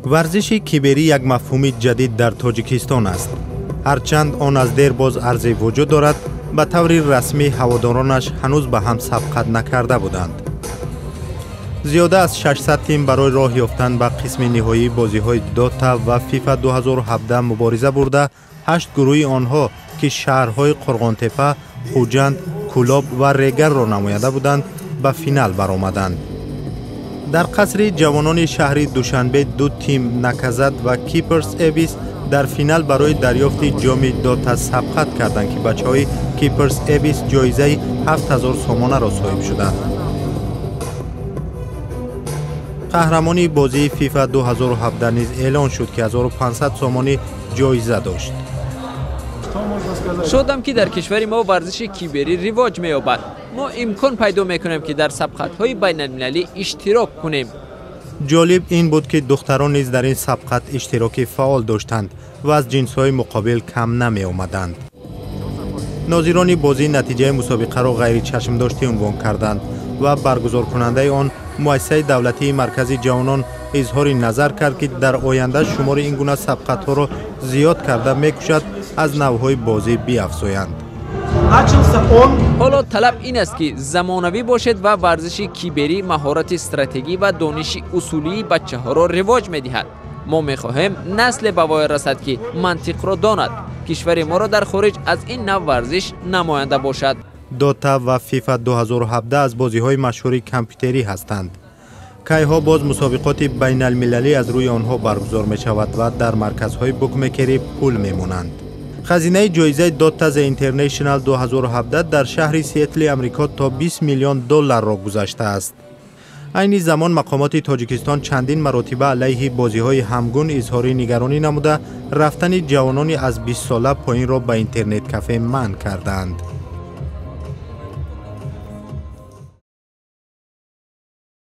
Варзиши киберӣ як мафҳуми ҷадид дар Тоҷикистон аст. Ҳарчанд он аз дербоз арзи вуҷуд дорад, ба таври расмӣ ҳаводоронаш ҳанӯз ба ҳам сабқат накарда буданд. Зиёда аз 600 тим барои роҳ ёфтан ба қисми ниҳоии бозиҳои Дота ва FIFA 2017 мубориза бурда, 8 гурӯҳи онҳо, ки шаҳрҳои Қурғонтеппа, Хуҷанд, Кӯлоб ва Регарро намоянда буданд, ба финал баромаданд. Дар қасри ҷавонони шаҳри Душанбе ду тим Наказат ва Киперс Эбис дар финал барои дарёфти ҷоми Дота сабқат карданд, ки бачаҳои Киперс Эбис ҷоизаи 7000 сомонаро соҳиб шуданд. Қаҳрамони бозии FIFA 2017 низ эълон шуд, ки 1500 сомонӣ ҷоиза дошт. Шодам, ки дар кишвари мо варзиши киберӣ ривоҷ меёбад. Мо имкон пайдо мекунем, ки дар сабқатҳои байналмилалӣ иштирок кунем. Ҷолиб ин буд, ки духтарон низ дар ин сабқат иштироки фаъол доштанд ва аз ҷинсҳои муқобил кам намеомаданд. Нозирони бозӣ натиҷаи мусобиқаро ғайричашмдоштӣ унвон карданд ва баргузоркунандаи он, муассисаи давлатии Маркази ҷавонон, изҳори назар кард, ки дар оянда шумори ин гуна сабқатҳоро зиёд карда мекӯшад аз навъҳои бозӣ биафзоянд. Ҳоло талаб ин аст, ки замонавӣ бошед, ва варзиши киберӣ маҳорати стратегӣ ва дониши усулии бачаҳоро ривоҷ медиҳад. Мо мехоҳем насле ба воя расад, ки мантиқро донад, кишвари моро дар хориҷ аз ин нав варзиш намоянда бошад. Дота ва FIFA 2017 аз бозиҳои машҳури компютерӣ ҳастанд. Кайҳо боз мусобиқоти байналмилалӣ аз рӯи онҳо баргузор мешавад ва дар марказҳои букмекерӣ пул мемонанд. Хазинаи ҷоизаи Dota The International 2017 дар шаҳри Сиэтли Амрико то 20 миллион долларро гузаштааст. Айни замон мақомоти Тоҷикистон чандин маротиба алайҳи бозиҳои ҳамгун изҳори нигаронӣ намуда, рафтани ҷавонони аз 20 сола поинро ба интернет-кафе манъ кардаанд.